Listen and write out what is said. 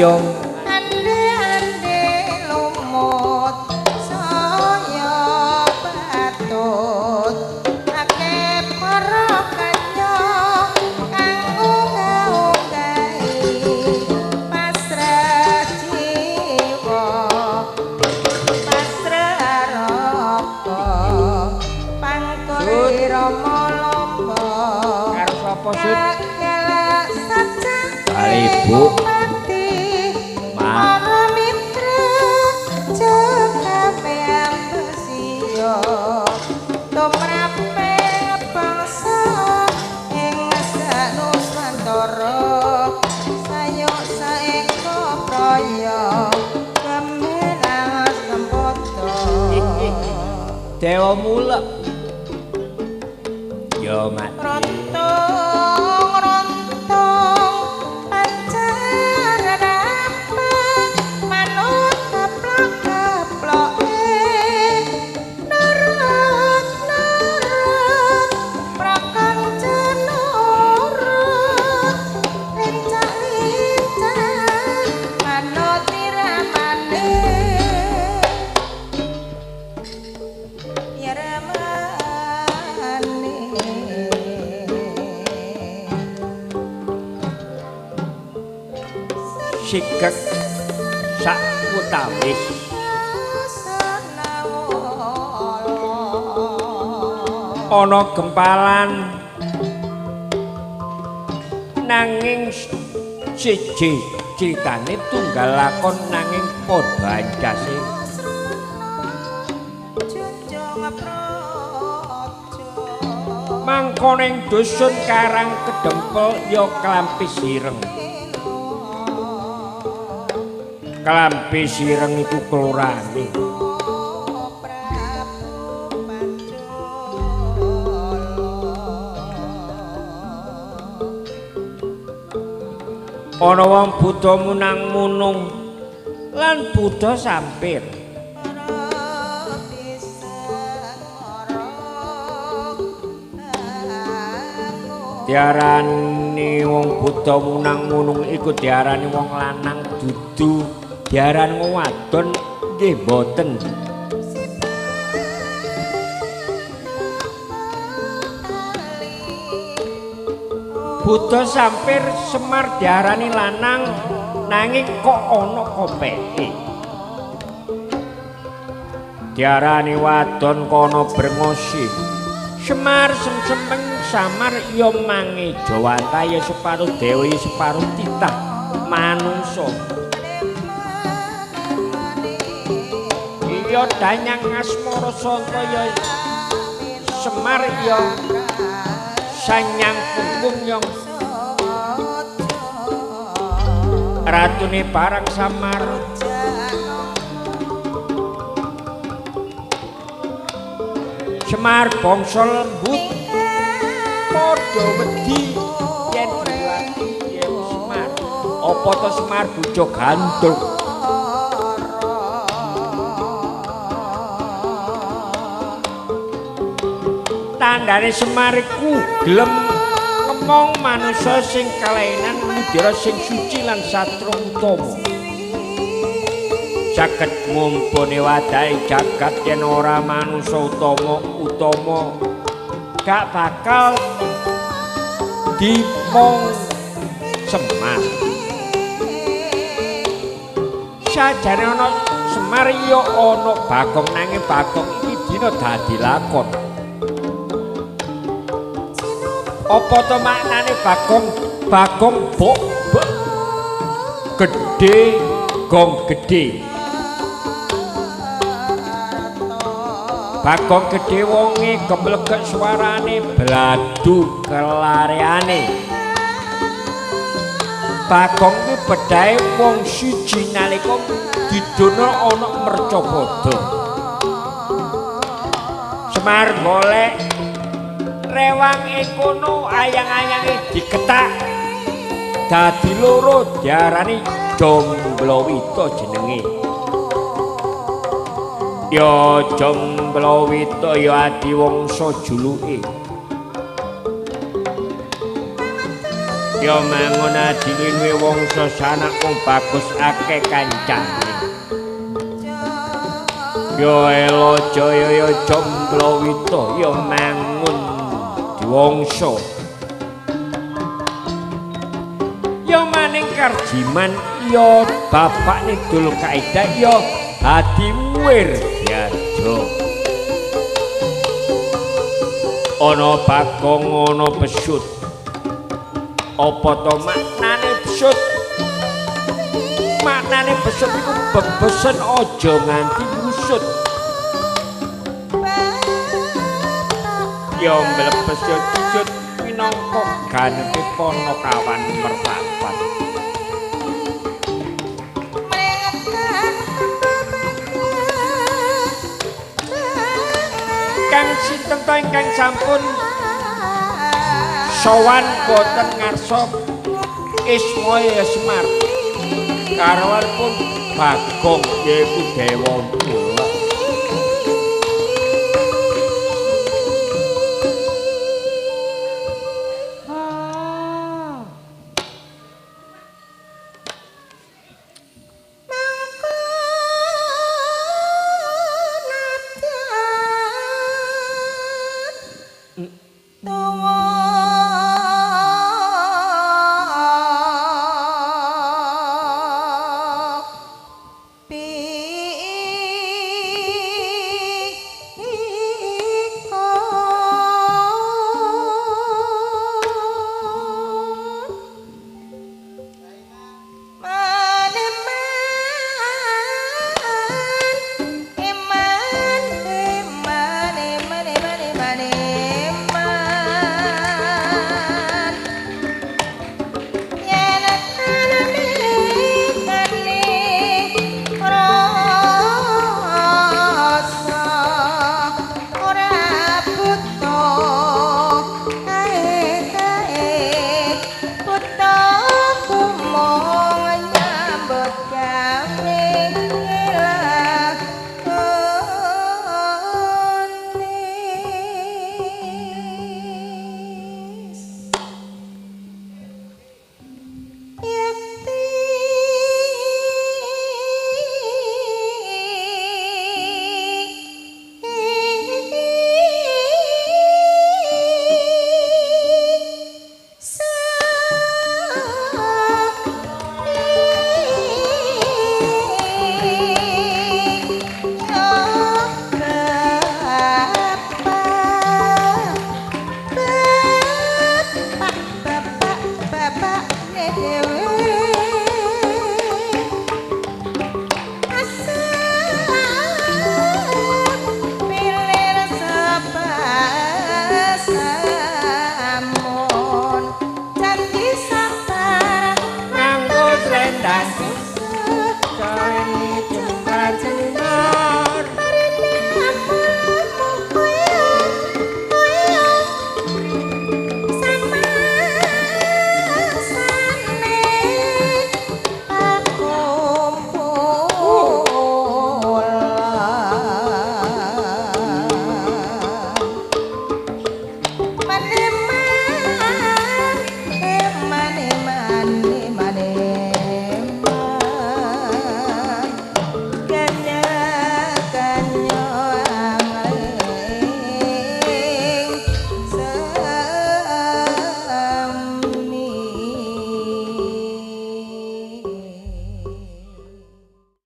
ya ande-ande lumut saya patut akeh para kanca kang unggah-unggahi pasrah jiwa pasrah raga pangkuri rama lomba karo sapa Sud? Kali Bu. Ma. Para mitra jogame ambesiya tumrape bangsa ing sanusantara sayuk saeka praya kemenang sempada Dewa mulek. Ya mati. Rontung rontung pancar rampang manut keplok keploke nurut nurut prakanca nurut lincah lincah manut iramane iramane. Sikek sak utawis ana gempalan nanging siji critane tunggal lakon nanging padha ancase. Mangkoning dusun Karang Kedempel ya Klampis Ireng. Klampis Ireng iku kelurahane. Ana wong Buddha munang-munung lan Buddha sampir. Diarani wong Buddha munang-munung iku diarani wong lanang dudu diarani wong wadon nggih mboten. Buddha sampir Semar diarani lanang nanging kok ana kopeke. Diarani wadon kono brengosi. Semar semsemeng samar ya mangejawanta ya separuh dewa ya separuh titah manungsa. Iya danyang asmara santa ya Semar ya sanyang pungkung yang ratune barang samar. Semar bangsa lembut padha wedi yen dilatih yen Semar. Apa to Semar bojo gandrung? Tandane Semar iku gelem ngemong manusa sing kelainan mudira sing suci lan satra utama. Saged ngumpune wadahe jagat yen ora manusa utama utama gak bakal dimong Semar. Sajane ana Semar ya ana Bagong nanging Bagong iki dina dadi lakon. Apa to maknane Bagong? Bagong bok bok gedhe gong gedhe. Bagong gedhe wonge gemlegek suarane bladu kelareane. Bagong kuwi bedhahe wong siji nalika didono ana mercapada. Semar golek rewang ekono ayang-ayange diketak dadi loro diarani Jomblowita jenenge. Ya Jomblowita ya adiwangsa juluke. Ya mangun adiline wangsa sanak wong bagus akeh kancane. Ya elo jaya ya Jomblowita ya mangun diwangsa. Ya maning Karjiman ya bapakne Dul Kaidah ya Hadi Wirdiarjo. Ana Bagong ana Pesut. Apa to maknane pesut? Maknane pesut iku bebesen aja nganti lusut. Ya mlebes ya jujut minangka ganepe Panakawan Mertapat. Kang sinten to ingkang sampun sowan boten ngarsa Ismaya Semar. Karawanipun Bagong yaiku Dewa.